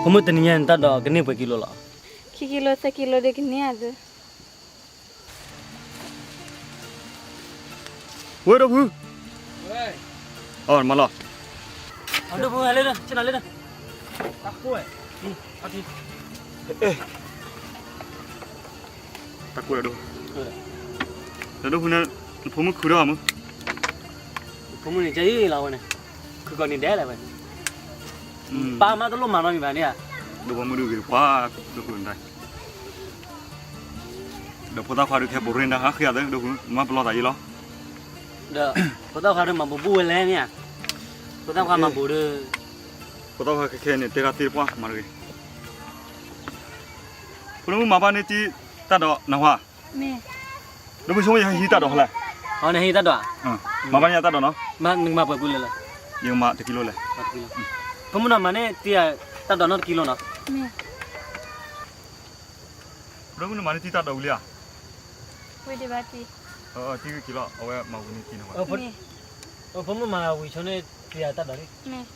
ဖိမုၣ် တနံၤညါန့ၣ် တၢ်ဒိးကန့ၢ်ပှဲၤကံလိလီၤ. ခံကံလိ သၢကံလိဒီးကန့ၢ်ဧါသၢ. ဝဲ ဒိၣ်ဖု, အမၤလီၤ. ဒိၣ်ဖု ဟဲလၢ ဆ့ၣ်နီၤလၢ တၢ်ကိၢ်ဝဲ, တၢ်ကိၢ်ဝဲဒိၣ်, ဒီးဒိၣ်ဖုန့ၣ် နဖိမုၣ်ခုဒီးမုၢ်, ဖိမုၣ်န့ၣ် ကဲအံၤလီၤဝဲန့ၣ်, ခုကီးန့ၣ်ဒဲးလဲၣ်ဝဲ, ပၢ်မးတလိၣ်မၤနီတမံၤဘၣ်န့ၣ်ဧါ, ဒိၣ်ဖုမုၣ်ဒုးဂ့ၤပှၤ, ဒိၣ်ဖုန့ၣ် ဒီးဖိသၣ်ခွါဒုးခဲဘူးရ့ၣ်ဒၣ်ဟးဃ့အသး ဒိၣ်ဖု မၤပလီၢ်သးယံၤလီၤ. ဒီးဖိသၣ်ခွါဒုးမၤဘူးဘူးဝဲလဲၣ်န့ၣ်ဧါ, ဖိသၣ်ခွါမၤဘူးဒီး, ဖိသၣ်ခွါခဲခဲန့ၣ် တဲတၢ်သ့တပှၢ်မၤတဂ့ၤ. ဖိဒိၣ်မုၣ် မၤဘၣ်န့ၢ်တံၢ်တၢ်ဒိးနၢ်ဟူဧါ, ဒိၣ်ဖုဆိကမိၣ်ယဟဲဟံးတၢ်ဒိးဟဲလဲၣ်, နဟံးတၢ်ဒိး, မၤဘၣ်န့ၢ်တၢ်ဒိးနီၤ, မၤပှဲၤပူၤလၢ်လၢ်, ယကမၤတကံလိလဲၣ်, ဖိမုၣ်နီၤ မၤန့ၢ်တံၢ်တၢ်ဒိးနီတကံလိနီၤ. ဖိဒိၣ်မုၣ်န့ၣ် မၤန့ၢ်တံၢ်တၢ်ဒိးဝံၤလံဧါ, ဝံၤဒံးဘၣ်တံၢ်, တံၢ်ဂ့ၤက့ၤလီၤ အဝဲမၤဝံၤန့ၢ်တံၢ်နီၤ, ဖိမုၣ်မၤဝံၤဆိန့ၢ်တံၢ်တၢ်ဒိးလံ,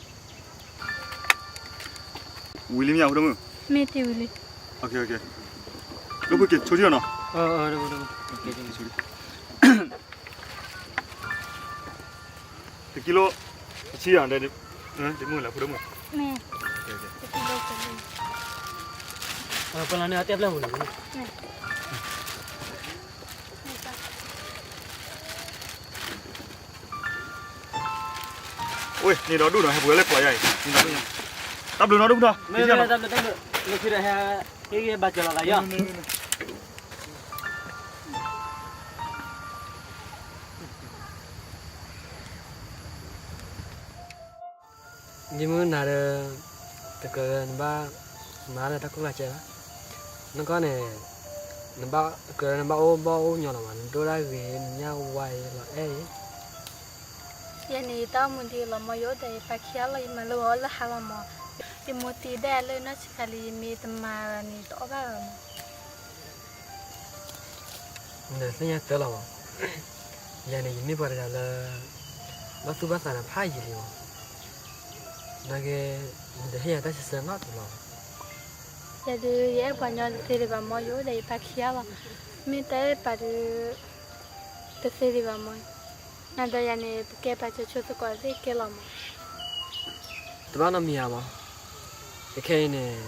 ဝံၤလံမ့ၢ်ဧါ ဖိဒိၣ်မုၣ်, မ့ၢ်တံၢ်ဝံၤလံ, ဒိၣ်ဖုက့ၤဆိထံၣ်လီၤနီၤ, တကံလိ, တဆံယၤ, တမုၣ်လဲၣ် ဖိဒိၣ်မုၣ်, ပလီၤန့ၢ်အတဲပျဲၢ်မုၢ်န့ၣ်, ဝဲန့ၣ်ဒီးဒူၣ်နီၤ ဟဲပှဲၤလၢပှၤယါအံၤ, တၢ်ဘျုးနီၤ ဒိၣ်ဖုနီၤ, တၢ်ဘျုး, တၢ်ဘျုး, လၢခံဒီးဟဲ, ဟ့ၣ်ဂံၢ်ဘါစၢၤလီၤသးယီၤ. ယမုၢ်နၤဒီး, တကြၢးဒီးနဘၣ်မၤလၢတၢ်ကိၢ်ကျါကဲဘၣ်, နကီၢ်န့ၣ်, နဘၣ်ကြၢးဒီးနဘၣ်အိၣ်ဘီၣ်အိၣ်ညီလီၤမး နဒိၣ်ဒၣ်ဂ့ၤ နညၣ်ဝါအံၤလီၤအဲၣ်အံၤ, ယၤန့ၣ် ယတၢ်အိၣ်မူဒ်အံၤလီၤမး ယအိၣ်ဒီးယပၢ်ခံဂၤလီၤ ယမၤလၢဂီၤလၢဟါလီၤမး, ယမိၢ်တံၤဒၣ်လၢနီၢ်ဆံးခါလံ ယမ့ၢ်တမၤဘၣ်န့ၣ် တအီၣ်ဘၣ်လီၤမး. နသ့ၣ်ညါတၢ်လီၤမး, ယၤန့ၣ် ယမ့ၢ်ပှၤတဂၤလၢ ဘၣ်သူၣ်ဘၣ်သးဒီးဖးယံာ်လံမး, နာ်က့ နတဟ့ၣ်ယၤတၢ်ဆံးဆံးနီတမံၤလီၤ. ယၤဒုး ယအဲၣ်ပှၤညီတသ့ဒံးဘၣ်မး ယအိၣ်ဒီးယပၢ်ခံဂၤလီၤ, မ့ၢ်တၢ်အဲၣ်ပာ်ဒုး တသ့ဒံးဘၣ်မး, နဒီးယၤန့ၣ် ပကဲပာ်စၢၤဆိသကိးသ့ၣ်ကဲလီၤမး. တဘၣ်နီတမံၤဧါမး, တခဲအံၤန့ၣ်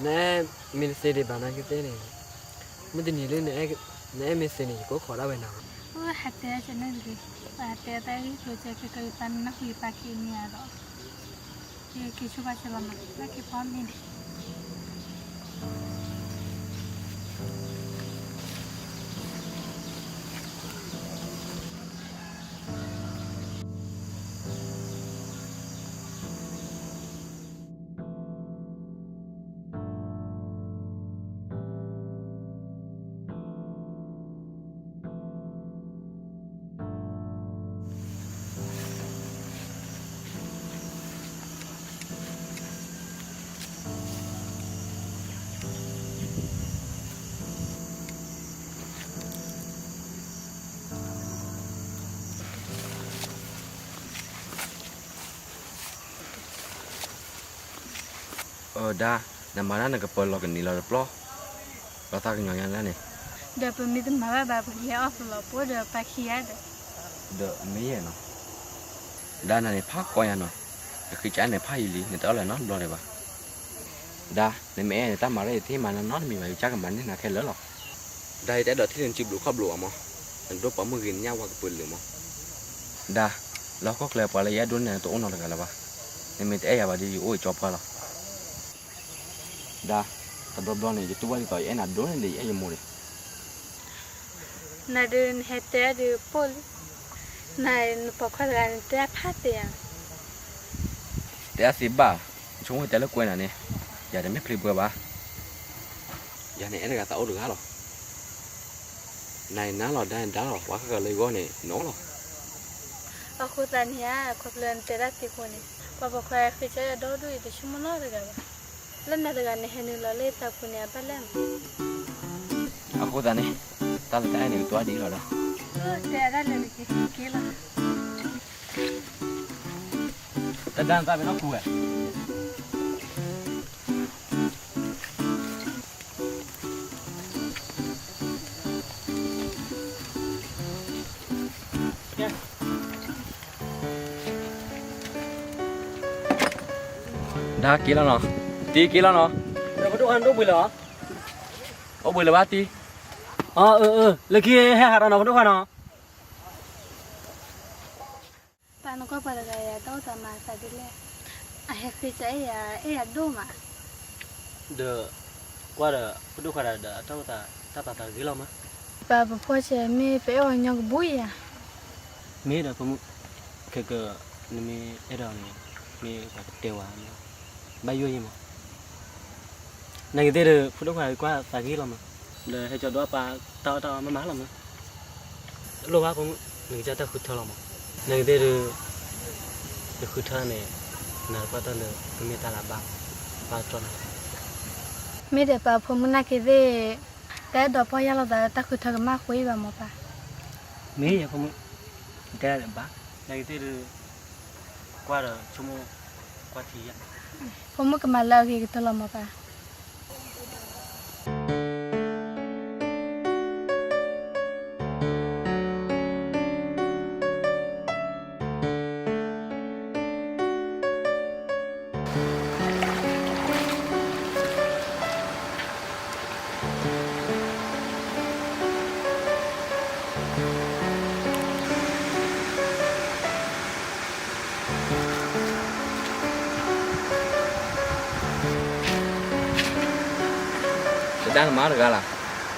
နအဲၣ်မ့ၢ်တသ့ဒံးဘၣ်နာ်က့သ့ၣ်န့ၣ်, မုၢ်တနံၤလၢ နအဲၣ်မ့ၢ်သ့န့ၣ် ယကအိၣ်ခိးဒၣ်ဝဲနၤ. ဟဲတဲကန့ၣ်တဂ့ၤ, ပှၤတဲတၢ်ဂ့ၢ်ကျိၤကဲ ခဲကနံၣ်ပၢ်နၢ်ဟူယပၢ်ခံမံၤဧါဒီး, ယက့ၤဆိဘၣ်စၢၤလီၤမး ဘၣ်က့ၤဖီမ့ၢ်ဒံး. အၢ ဒါ, နမၤတၢ်နကပၢၤလီၤကန့ၢ်လီၤတပျီ, လီၤသးကညီၤညါဒၣ်န့ၣ်, ဒီးပမ့ၢ်တမၤဘၣ်ဘၣ် ပကဟဲအီၣ်သလီၤပှိၢ်ဒီးပၢ်ခံဂၤဒီး, ဒီးမ့ၢ်ယဲနီၤ, ဒါနၤန့ၣ်ဖးကီညါနီၤ, ယဃ့ကၢန့ၣ်ဖးယံာ်လံ နတအၢၣ်လီၤနီတဘျီဒံးဘၣ်, ဒါ, နမ့ၢ်အဲၣ်နတၢ်မၤရဲၣ် ယတဟ့ၣ်မၤနၤနီတမံၤဘၣ် ယကစၢ်ကမၤန့ၢ်နၤခဲလၢာ်လီၤ. ဒါ ယတအဲၣ်ဒိးထံၣ်နစုဘျုးခီၣ်ဘျုးဘၣ်မး, နဒိၣ်ပိာ်မုၣ်ဂ့ၤ နညၣ်ဝါကပၢၤလၢာ်မး, ဒါ, လၢဟီၣ်ခိၣ်ချၢပှၤလၢယအဲၣ်ဒိးန့ၢ်နၤတအိၣ်နီတဂၤလၢၤဘၣ်, နမ့ၢ်တအဲၣ်ယၤဘၣ်ဒီး ယအိၣ်ယကၠီပှၢ်လီၤ. ဒါ, တဘျီဘျီန့ၣ် ယတူၢ်ဘၣ်ဒ်သိး ယအဲၣ်နၤဒိၣ်န့ၢ်ဒီး ယအဲၣ်ယမိၢ်န့ၣ်, နၤဒုးနဟဲတဲဒုးပိာ်လံ, နပိာ်ခွါတဂၤန့ၣ် တဲဖးတဲဧါ, တဲအသ့ဘၣ်, ဆိကမိၣ်တဲလၢကွဲးနၤန့ၣ်, ယၤတမ့ၢ်ဖျ့ပှဲၤဘၣ်, ယၤန့ၣ်အဲၣ်တဂၤသးအိၣ်တဂၤလီၤ. နၤန့ၣ်နၤလီၤ ဒါန့ၣ်ဒါလီၤ ပှၤဃၣ်ဃၣ်လၢယဂီၢ်န့ၣ် နအိၣ်လီၤ. အဃိသတးန့ၣ်ဧါ ခီဖျိနတဲဒၣ်သ့အဃိန့ၣ် ပှၤပိာ်ခွါဃ့ကၠီယၤဒီဒူၣ်အံၤ တဆိကမိၣ်နီတဂၤဘၣ်, လၢနၤတဂၤန့ၣ် ဟဲနုာ်လီၤလၢယသးပူၤန့ၣ် အဘၣ်လဲၣ်မး. အဃိသတးန့ၣ် တၢ်လၢတၢ်အဲၣ်န့ၣ် ကတိၤဒ်လီၤဒီး တဲဒၣ်လဲာ်နက့ၤက့ၤလီၤ. တဒါနသးပ့ၤနီၣ်ခူဝဲ, တၢ်က့ၤလီၤနီၤ, တံၤက့ၤလီၤနီၤ, ဖိဒိၣ်ခွါန့ၣ်တအိၣ်ဘှံးလၢၤ, အိၣ်ဘှံးလၢၤဘၣ်တံၤ, အၢ အၢ လၢခံဟဲဟးဒီးနီၤ ဖိဒိၣ်ခွါနီၤ. ပၢ်နကွၢ်ပှၤတဂၤအံၤ အတၢ်အိၣ်သးမၤသးဒ်လဲၣ်, အဟဲဃ့စၢ်အဲၣ်ယၤ အဲၣ်ယၤဒိၣ်မး, ဒီး ကွၢ်ဒီး ဖိဒိၣ်ခွါဒီးအတၢ်အိၣ်သး တၢ်ပာ်သးဂ့ၤလီၤမး. ပၢ်ပဖှီၣ်ဆဲးမ့ၢ်ပအဲၣ်အီၤညီကဘူၣ်ယၤ, မ့ၢ်ဒီးဖိမုၣ်, ခဲကနမ့ၢ်အဲၣ်ဒိးန့ၣ် မ့ၢ်ပှၤကတဲဝဲ, ဘၣ်ယိၣ်ယံၤမး. နာ်က့ၤသ့ၣ်ဒီး ဖိဒိၣ်ခွါကွၢ်သးဂ့ၤလီၤမး, ဒီးဟဲကၠီဒိၣ်ပၢ်တၢ်အီၣ်တၢ်အီမးမးလီၤမး, လိၣ်ဘၣ်ဖိမုၣ်, နကစၢ်တၢ်ဃုထၢလီၤမး, နာ်က့ၤသ့ၣ်ဒီး ယဃုထၢန့ၣ် နကွၢ်တၢ်လၢ ကမ့ၢ်တၢ်လၢဘၣ်, ဘၣ်တြီနၤ, မ့ၢ်ဒီးပၢ်ဖိမုၣ်နာ်က့ၤသ့ၣ်, တၢ်အဲၣ်ဒိးပီၢ်ယၢ်လိာ်သးလၢတၢ်ဃုထၢကမၣ်ဃုဘၣ်မးပၢ်, မ့ၢ်ယဖိမုၣ်, တဲဘၣ်, နာ်က့ၤသ့ၣ်ဒီး ကွၢ်ဒီးဆိကမိၣ်, ကွၢ်ထံယၤ, ဖိမုၣ်ကမၤလၢအဂ့ၤကတၢၢ်လီၤမးပၢ်. တဒါနမါတဂၤလၢ်,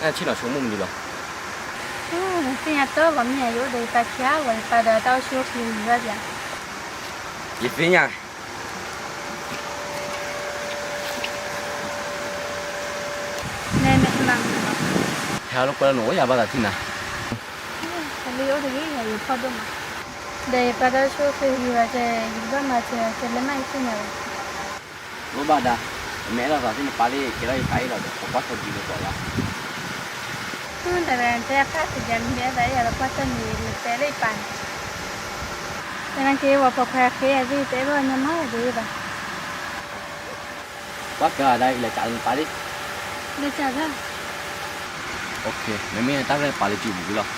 နဆ့ၣ်နီၤဆိကမိၣ်မနုၤလီၤ. သ့ၣ်ညါတၢ်ဂီၤမ့ၢ်ယၤ ယအိၣ်ဒီးယပၢ်ခံဂၤလီၤ, ယပၢ်ဒီးတၢ်အိၣ်ဆူၣ်အိၣ်ချ့ဂ့ၤဘၣ်ယၤ, ယသ့ၣ်ညါ ဟဲလၢကွၢ်လၢနအိၣ်ယၤဘၣ်သးထံၣ်နၤ, လၢယအိၣ်တဂ့ၤ ယဖီၣ်ဒိၣ်မး, ဒီးယပၢ်တၢ်အိၣ်ဆူၣ်အိၣ်ချ့ဂ့ၤဘၣ်ကဲ, ယကဘၣ်မၤစၢၤကဲလၢမးယသ့ၣ်ညါဘၣ်. လိၣ်ဘၣ်ဒၣ်, နမ့ၢ်အဲၣ်လိာ်သးသ့ၣ်နပၢ်လၢကဲထီၣ်ယပၢ်အ့ၣ်လီၤဒီး ပကွၢ်ထွဲဒ်သိးသိးလီၤ. တဂၤတဲအခါတယၤ နမ့ၢ်အဲၣ်သးအဲၣ်ယၤဒီးကွၢ်ထွဲန့ၣ် နတဲလၢယပၢ်န့ၣ်, သနာ်က့ ပှၤပိာ်ခွါဃ့အသ့ၣ် တအဲၣ်ဘၣ်ညီမးဒ်ဘၣ်. ကွၢ်ကၢဒၣ်လဲၤကးလၢနပၢ်လံ, လဲၤကးဘၣ်, မ့မ့ၢ်တၢ်ရဲၣ်ပာ်လၢစုပူၤလီၤ.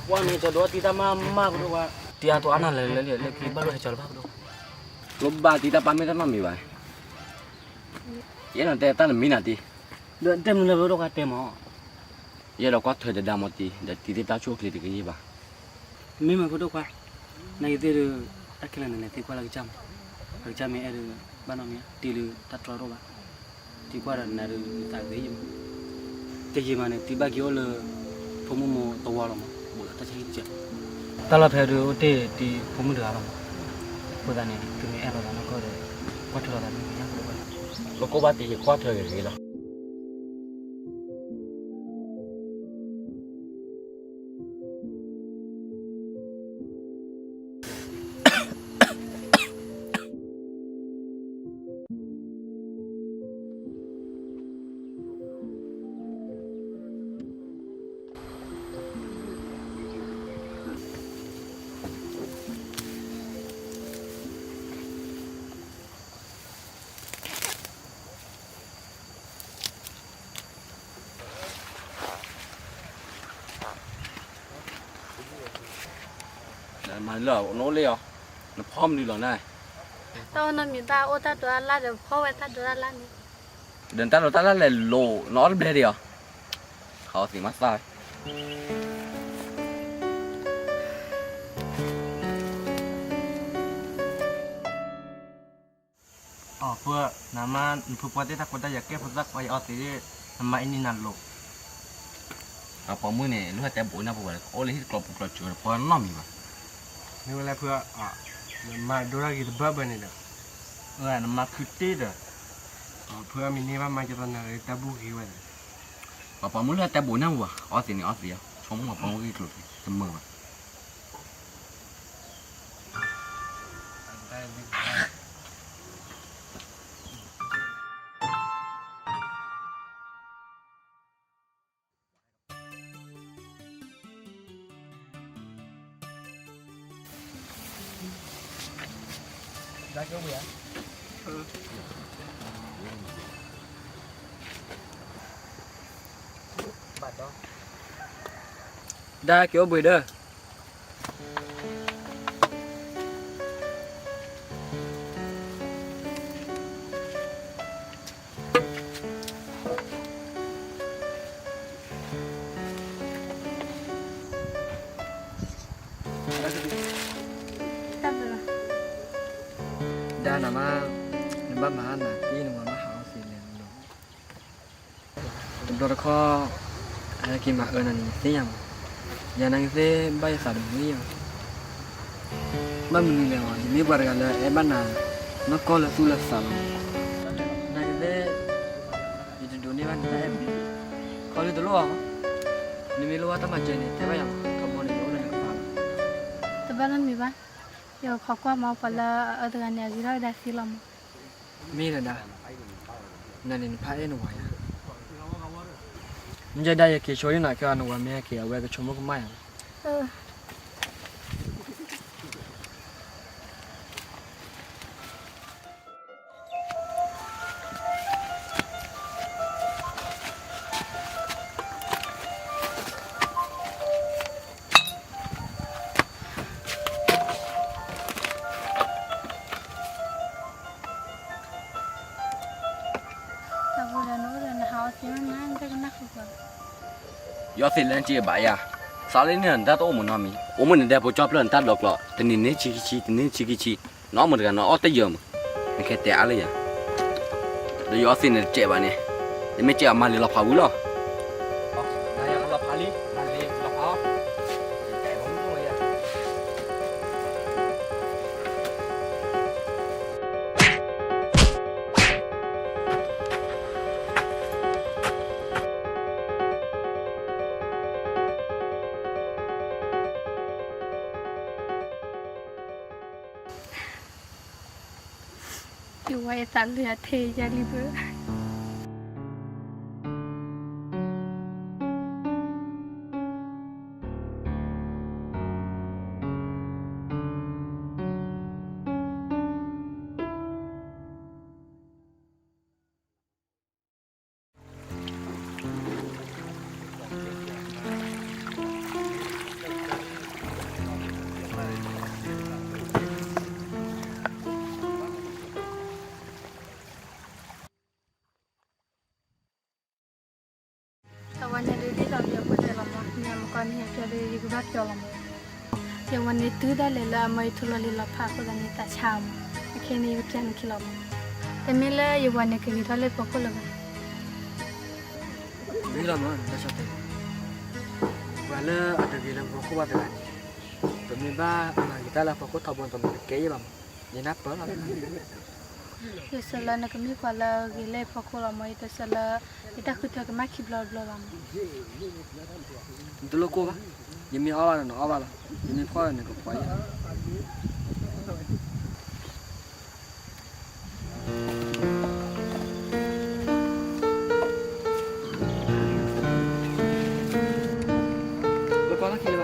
ကွၢ်န့ၣ် ကၠီဒိၣ်တံၤတၢ်မၤမၤကဒိၣ်ဝဲ, တံၤအါထီၣ်အါနၤလဲၤလဲၤလံ လၢခံဘၣ်လိၣ်ဟဲကၠီလၢၤဘၣ်ကဒိၣ်, လိၣ်ဘၣ်တံၤတၢ်ပၢ်မ့ၢ်တၢ်နီတမံၤဘၣ်, ယအဲၣ်ဒိးတဲတၢ်တမံၤနၤတံၤ, ဒီးတဲမနုၤလဲၣ် ပဒိၣ်ခွါတဲမး, ယအဲၣ်ဒိးကွၢ်ထွဲတဒါမးတံၤ ဒီးတံၤသ့ၣ်တၢ်အိၣ်ဆူၣ်အိၣ်ချ့တကယံာ်ဘၣ်. မ့ၢ်မး ပဒိၣ်ခွါ, နာ်က့ၤသ့ၣ်ဒီး တၢ်ခဲလၢာ်န့ၣ် လဲၤသ့ကွၢ်လၢကစၢ်မး, ပကစၢ်မ့ၢ်အဲၣ်ဒီး ဘၣ်နီတမံၤ တံၤလၢတၢ်တြီတအိၣ်ဘၣ်, တံၤကွၢ်ဒီးနၤဒီးနသးဂ့ၤယံၤမး, တယံာ်မးန့ၣ် တံၤဘၣ်က့ၤအိၣ်လၢ ဖိမုၣ်မိၢ်သဝီလီၤမး ဘူးလီၤတၢ်ဆါဟံၣ်တစဲး, တၢ်လီၢ်ဖဲဒုးအိၣ်တ့ၢ်တံၤဖိမုၣ်တဂၤလီၤမး, အဃိသတးန့ၣ် သုမ့ၢ်အဲၣ်လိာ်သးနီၢ်ကီၢ်ဒီး ကွၢ်ထွဲလိာ်သးန့ၣ်ဂ့ၤညါ, လိၣ်ကိၢ်ဘၣ်တံၤ ယကွၢ်ထွဲဂ့ၤဂ့ၤလီၤ. မၤလၢနအိၣ်လံအီၤ, နဖီမနုၤလီၤနၤ, တၢ်အိၣ်နီတမံၤဘၣ် အိၣ်တၢ်ဒိးတၢ်လၢ်ဒီး ဖီဝဲတၢ်ဒိးတၢ်လၢ်န့ၣ်, ဒီးနတၢ်ဒိးတၢ်လၢ်လဲၤလိၤ နအီၣ်တဘျဲၣ်ဒံးအီၤ, ခးအီသံးမးသၣ်ဝဲ အီၣ်ဖု, နမါ နဖုပှၢ်သ့ၣ်တၢ်ခွဲးတၢ်ယာ်ကဲဖိသၣ်ခွါ ယအီသံး, နမါအံၤန့ၣ်နလိၤ, အပိာ်မုၣ်န့ၣ် လိၣ်ဟဲတဲဘိးနၢ်ပှၤဝဲ အိၣ်လၢဟံၣ်တကျိၤပူၤကျိၤစၢၤတဖီနီတမံၤဘၣ်, မ့ၢ်ဝဲလၢဖု, နမါဒိတၢ်ဂ့ၤတဘၣ်ဘၣ်န့ၣ်ဒီး, နမါခုတ့ၢ်ဒီး, ဖုအမံၤန့ၢ်ဘၣ်မါကသနၤလၢတၢ်ဘူၣ်ဂ့ၤဝဲဒီး, အပိာ်မုၣ်လၢဟဲတဲဘိးနၢ်ပှၤ အီသံးန့ၣ်အီသံး, ဆိကမိၣ်အပိာ်မုၣ်ဂ့ၢ်ကျိၤတမုာ်ဘၣ် ဒါကဝေး, ဒါက့ၤအိၣ်ဘှံးဒီး ဒါနမ့ၢ် နဘၣ်မၤနၤက့ၤနဝၤမၤဟးအီၣ်သ့လဲၣ်နီၤ. တဘျီတခီ အဟဲက့ၤမၤအၢနၤန့ၣ် ယသ့ၣ်ညါမး, ယၤနၤကသ့ၣ်ဘၣ်ယသးတမုာ်ယၤ, ဘၣ်မနုၤလဲၣ်အီၤ ယမ့ၢ်ပှၤတဂၤလၢအဲၣ်ဘၣ်နၤ နီၢ်ကီၢ်လၢသူၣ်လၢသးလီၤ. နၤကသ့ၣ် ယတဒိးန့ၢ်ဘၣ်နတၢ်အဲၣ်ဘၣ်, ခီလၢတလိၣ်အီၤ, နမ့ၢ်လိၣ်ဘၣ်တၢ်မၤစၢၤန့ၣ် တဲဘၣ်ယၤလီၤ, ထီဘိန့ၣ် ယအိၣ်လၢနကပၤလီၤ. တဘၣ်နီတမံၤဘၣ်, ယကခိးကွၢ်မး ပှၤလၢအအၢတဂၤန့ၣ် အဂ့ၤထီၣ်ဝဲဒၣ်သ့လီၤမး. မ့ၢ်လၢဒၣ်, နၤန့ၣ်နဖးအဲၣ်နဝၤယၤ, မ့ၢ်ဒၣ်ယက့ၤဆိဒ်နီၤ ခဲအံၤနဝၤမ့ၢ်ဟဲက့ၤ အဝဲကဆိကမိၣ်ကမၣ်ယၤလီၤ. ယီသ့းလၢနစ့ဘၣ်ယၤ, စးလၢန့ၣ်နတၢ်တအိၣ်မူနီတမံၤ, အိၣ်မူနဒဲဖိကၠီဖျၢၣ်နတၢ်ဒီးကျိး, တနံၤန့ၣ်ဆံခံဆံ, တနံၤဆံခံဆံ, နအိၣ်မူတဂၤနီၤအီၣ်တယၢၤမး, နကတဲအါလၢယၤ, ဒီးယီသ့းန့ၣ်တစဲးဘၣ်န့ၣ်, ယမ့ၢ်စဲးအီၤမၤလံာ်လီၤဖးဝံၤလီၤ. လီၤဖးလံ, မၤလံာ်လီၤဖးအီၤ. ယဝၤယသးလၢအထဲယၤလံဘၣ်. အဝဲန့ၣ်ဒ်သိးလၢယဖိတဲလီၤမး, မ့ၢ်မကီနံၤဟဲကၠီဒီး ယကဘၣ်ကၠီလီၤမး. ယဝၤန့ၣ်တုၤဒၣ်လဲာ်လၢအမၢယထိလီၤလံာ်လီၤဖးအဃိသတးန့ၣ် သးဆါမး, အခဲအံၤန့ၣ် ယကပျဲနုာ်ခံလီၤမး. တမ့ၢ်လၢယဝၤန့ၣ်ကဂ့ၤထီၣ်လၢဖီခိၣ်လၢၤဘၣ်. ဂ့ၤလီၤမး, တၢ်ဆၢတဲာ်, ပှၤလၢအတဂ့ၤလၢဖီခိၣ်ဘၣ်တဂၤန့ၣ်, ပမ့ၢ်ဘၣ်မၤဂ့ၤတၢ်လၢဖီခိၣ်ထီဘိန့ၣ် တမၤတကဲယဲၢ်ဘၣ်မး, ယနၢ်ပၢၢ်လီၤ. ယဆၢလၢနကမ့ၢ်ပှၤလၢအဂ့ၤလၢဖီခိၣ်လီၤမး, ယတဆၢလၢ ယတၢ်ဃုထၢကမၣ်ခံဘျီတဘျီဘၣ်မး. နတလိၣ်ကိၢ်ဘၣ်, ယမ့ၢ်အီၣ်ဘၣ်ဒီးနအီၣ်ဘၣ်လီၤ, ယမ့ၢ်ဖှီၣ်ဒီးနကဖှီၣ်ယဲၢ်. ပကွၢ်လီၢ်ခံလၢၤဘၣ်. အီၣ်ဘ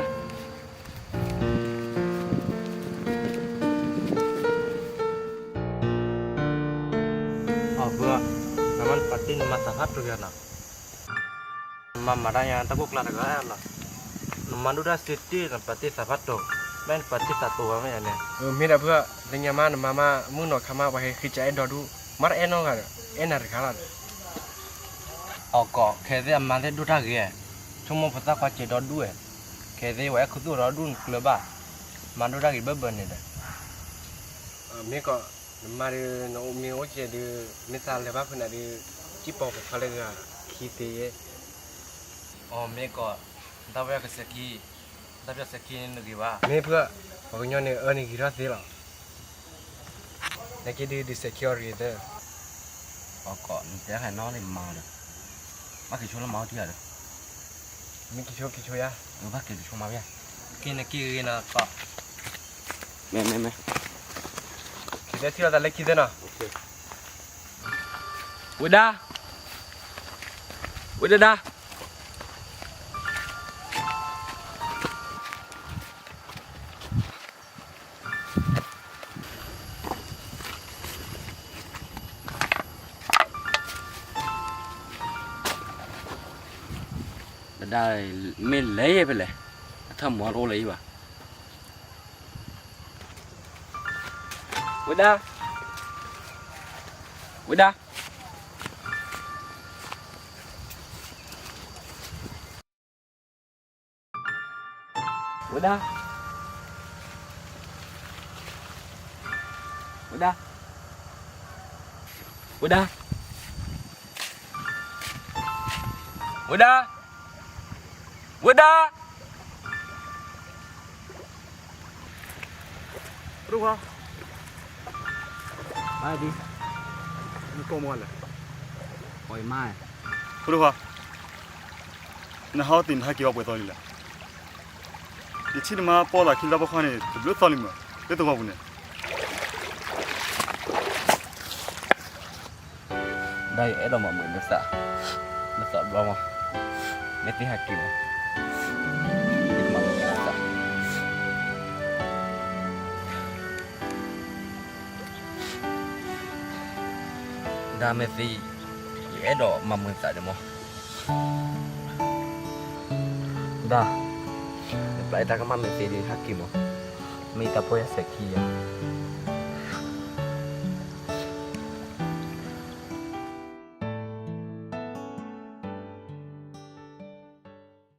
ၣ်, နမါနပာ်တ့ၢ်နမါသးဖးတိၤယၤနီၤ, နမါမၤတၢ်ညါတၢ်ကိၢ်ကျါတဂၤလီၤ, နမါဒိၣ်တၢ်စ့တ့ၢ် နပာ်တ့ၢ်သးဖးတိၤ, မ့ၢ်နပာ်တ့ၢ်သးတိၤဝဲမ့ၢ်ယၤန့ၣ်. မ့ၢ်ဒၣ်ဖု, လၢညါမါနမါမး မုၢ်နီၤခါမး ပှၤဟဲဃ့ကအဲၣ်ဒီဒူၣ်, မါတအဲၣ်နီတဂၤဒီး အဲၣ်နၤတဂၤလီၤ. အီၣ်ကီး ခဲသ့ၣ်အမါသ့ၣ်ဒိၣ်တၢ်ဂ့ၤ, ဆိကမိၣ်ဖိသၣ်ခွါစဲးဒီဒူၣ်ဝဲ, ခဲသ့ၣ်ဝဲအဲၣ်ခူသူၣ်ဒီဒူၣ်နကျၢၤဘၣ်, မါဒိၣ်တၢ်ဂ့ၤဘၢဘၢန့ၣ်ဒီး. မ့ၢ်ကီး, နမါဒီး နအိၣ်မ့ၢ်အိၣ်ကဲဒီး မ့ၢ်သးလဲၤဘၣ်ဖုနၤဒီး စံၣ်ပီၤပိာ်ခွါလၢဂၤခံသ့ယဲၢ်. အီၣ်မ့ၢ်ကီး, နတၢ်ပၢၢ်ကစဲးခံ, နတၢ်ပၢၢ်စဲးခံန့ၣ်ဂ့ၤဘၣ်. မ့ၢ်ဖု, ပှၤကညီန့ၣ်အၢန့ၣ်ဂ့ၤထီၣ်သ့လီၤ. နက့ၤဒုးဒုးစဲးခံအီၤတဂ့ၤသၢ. အီၣ်ကီး နတဲဟဲနီၣ်လံမါဒီး, ဘၣ်က့ၤဆိလၢမါအီၣ်တံၢ်ဧါဒီး, မ့ၢ်က့ၤဆိက့ၤဆိယါ, ဘၣ်က့ၤက့ၤဆိမါဘၣ်ယါ, က့ၤနက့ၤဂ့ၤနီၤကီး, မ့ၢ်မ့ၢ်မ့ၢ်, က့ၤသၢထံၣ်လီၤသးလၢခံသၢနီၤ, ဝဲဒၣ်, ဝဲဒၣ်ဒၣ်. န တၢ်မ့ၢ်လဲၤယဲၢ်ဖဲလဲၣ်, အထၢၣ်မူတအိၣ်လၢၤယံၤဘၣ်. ဝဲဒၣ်, ဝဲဒၣ်, ဝဲဒၣ်, ဝဲဒၣ်, ဝဲဒၣ်, ဝဲဒၣ်, ဝဲဒၣ်. ပဒိၣ်ခွါ, အဒံ, နကိးမၤလဲၣ်, ပဒိၣ်ခွါ, နဟးအီၣ်တ့ၢ်နဟဲက့ၤအီၣ်ပှဲၤသီလံလဲၣ်. ယထံၣ်နမါပိာ်သးခံလၢတၢ်ပိာ်ခွါန့ၣ် တဘျုးသီလံမး, လၢသဝီပူၤန့ၣ် ဒီးယအဲၣ်ဒိးမၤမုာ်နသး, နသးဘျီမး, မ့ၢ်သ့ဟဲက့ၤမး, ယကမၤမုာ်နသး. ဒၣ်မ့ၢ်သ့, ယအဲၣ်ဒိးမၤမုာ်နသးဒံးမး. ဒၣ်, နပျဲတၢ်ကမၣ်မ့ၢ်သ့ဒီးဟဲက့ၤမး, မ့ၢ်တၢ်ဖိယဲၢ်စဲးခံယၤ.